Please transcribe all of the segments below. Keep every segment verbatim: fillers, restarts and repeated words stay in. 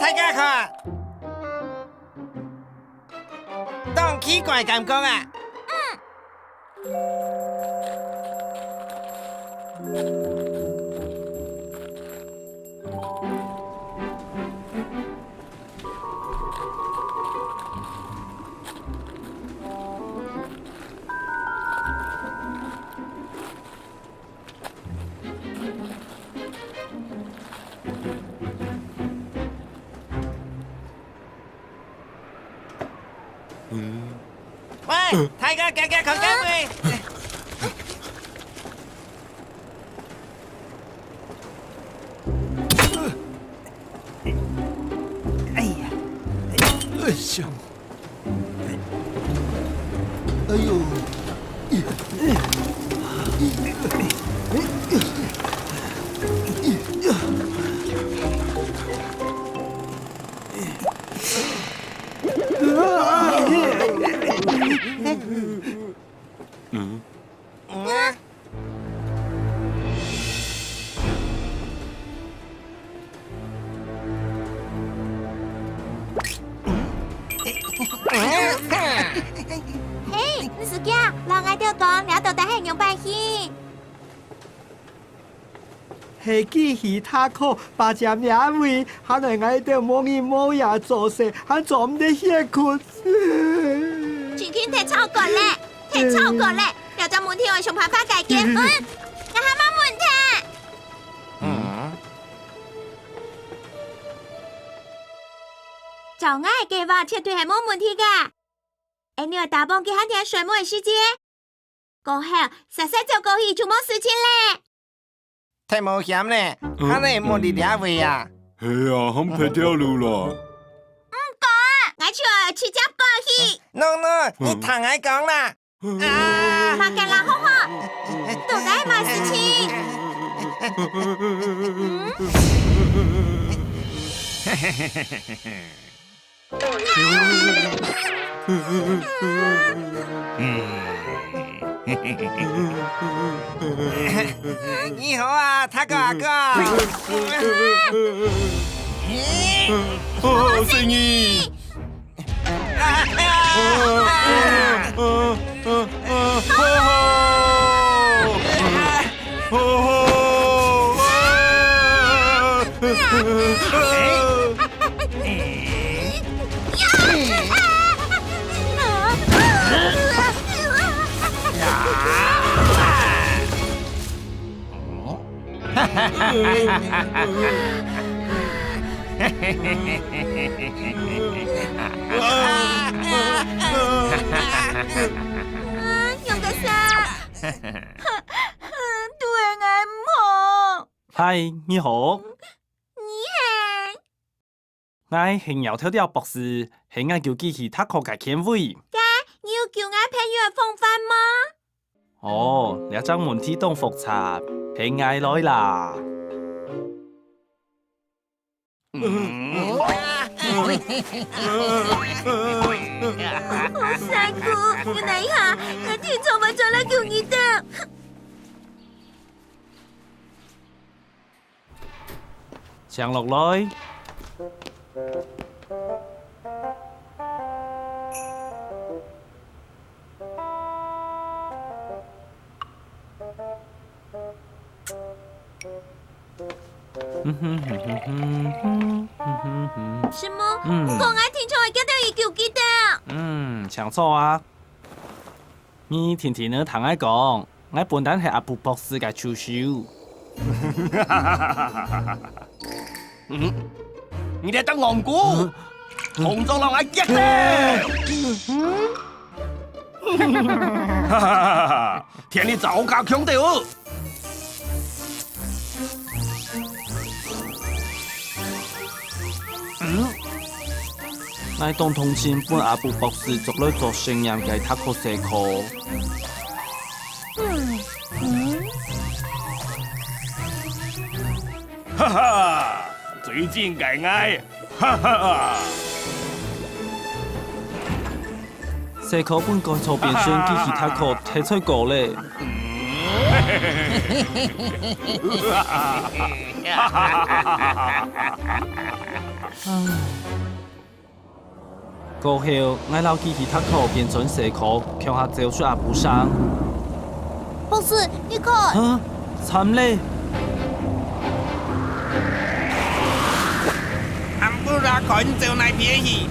大家看，當奇怪感覺啊！喂，大家行行看看喂！哎呀，哎呀！ 哎呦！嗯。 嘿，毋使驚，摎𠊎兜講，這到底係仰般形？係機器塔可霸佔這位，害𠊎兜無日無夜做事，還做毋得歇睏。 真經忒超過咧，忒超過咧！這隻問題愛想辦法解決。嗯，𠊎還無問題。嗯。照𠊎个計畫，絕對係無問題个。𠊎兜愛打幫佢還忒睡目个時節，過後煞煞走過去就無事情咧。 忒冒險咧，嗯。還係莫佇這位啊。係啊，還忒條路啦。毋過，𠊎就愛直接過去。No no，你聽𠊎講啦。啊！麼个啦，好好，到底麼个事情？嗯？ 你好啊，塔克阿哥。哦，係你！啊！啊，仰結煞？對𠊎毋好。嗨，你好。你係？ 𠊎係鳥跳鳥博士，係𠊎救機器塔克个權威。該，你有救𠊎朋友个方法無？哦，這隻問題當複雜，係𠊎來啦。好辛苦，有哪一下，𠊎定著會轉來救你兜。 請落來。什麼？嗯。毋過𠊎定著會記得愛救佢兜。嗯，請坐啊。 你定定仔聽𠊎講，𠊎本來係阿布博士个助手。嗯，你這隻戇牯，動作摎𠊎結咧！哈哈哈哈哈！天理早加強點哦！ 嗯？𠊎當同情分阿布博士捉來做實驗个塔克細科。嗯，嗯。哈哈，最近个𠊎，哈哈。 細科分改造變成機器塔克，忒衰過咧。過後，𠊎摎佢去塔口變成細可，共下走出阿布城。博士，你看！啊，慘咧！阿布拉看走哪片去？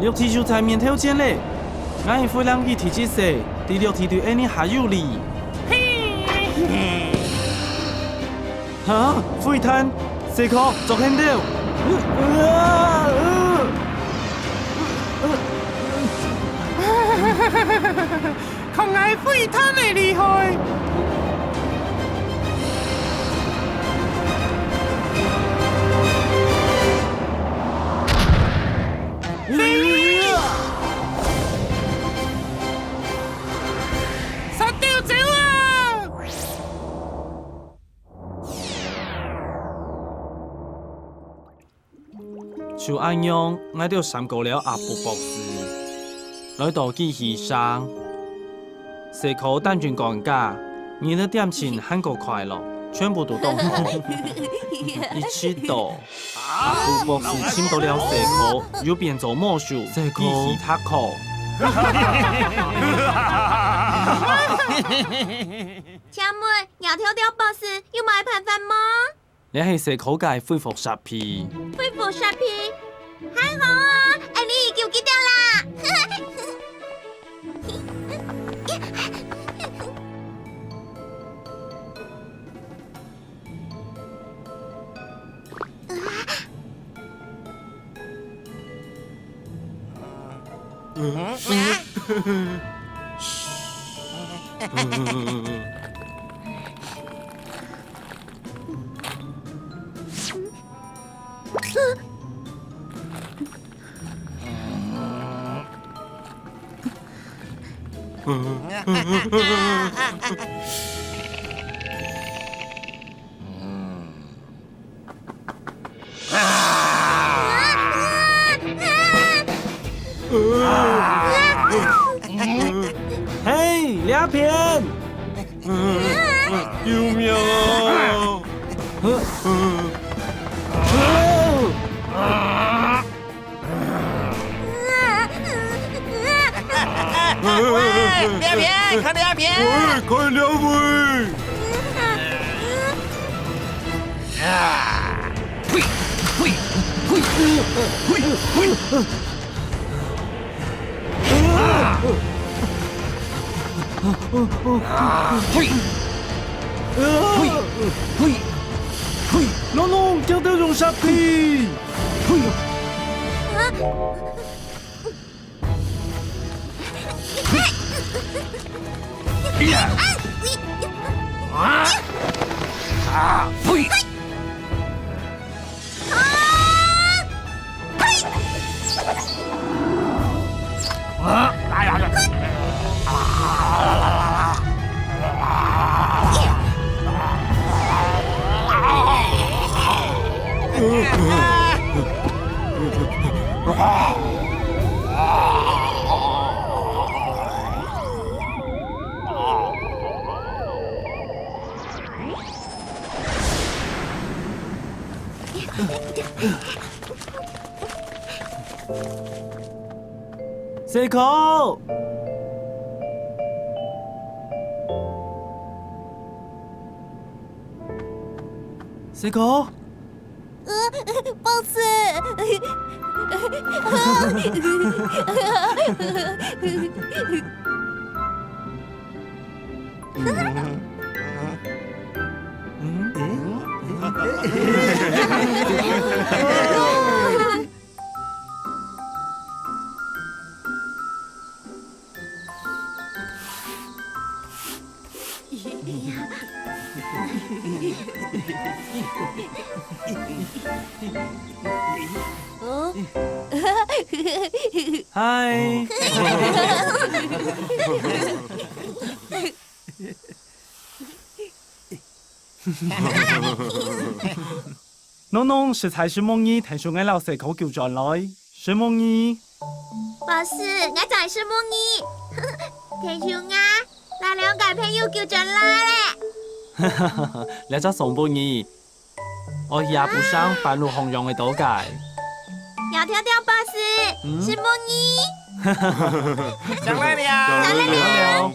陸地就在面頭前咧！𠊎係飛行機第七師，第六梯對𠊎等較有利。哈？飛彈！細可，著現兜！看𠊎飛彈个厲害！ 煞兜走啊！就恁樣，𠊎兜閃過了阿布博士，來到機器城。細可單純講價，你个點心還過快樂，全部都當好。一直到 阿布博士尋到了細可，又變做魔術，細可。機器塔可。請問，鳥頭鳥博士有麼个辦法無？這係細可个恢復設備。恢復設備？還好啊，恁呢就記得啦。 嘿，這片！救命啊！ 喂，這片，看這片！喂，看這位！啊！呸！呸！呸！呸！呸！啊！啊！呸！呸！呸！呸！喏喏，驚到用煞氣！呸！啊！啊！呸！細可！細可！呃，博士！嗨！噥噥實在承蒙你𢯭手𠊎摎細哥救轉來，承蒙你。博士，𠊎正係承蒙你。𢯭手𠊎摎兩個朋友救轉來咧。這隻送分你，愛去阿布城半路項用得著个。窈窕窕博士，嗯？承蒙你。上來了。上來了。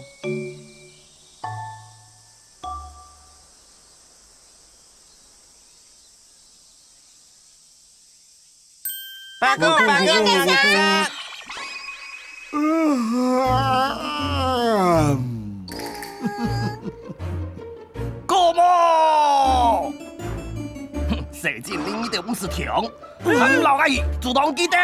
報告，報告，報告。過無？哼，細精靈，你兜毋識聽，還摎𠊎阻擋佢兜！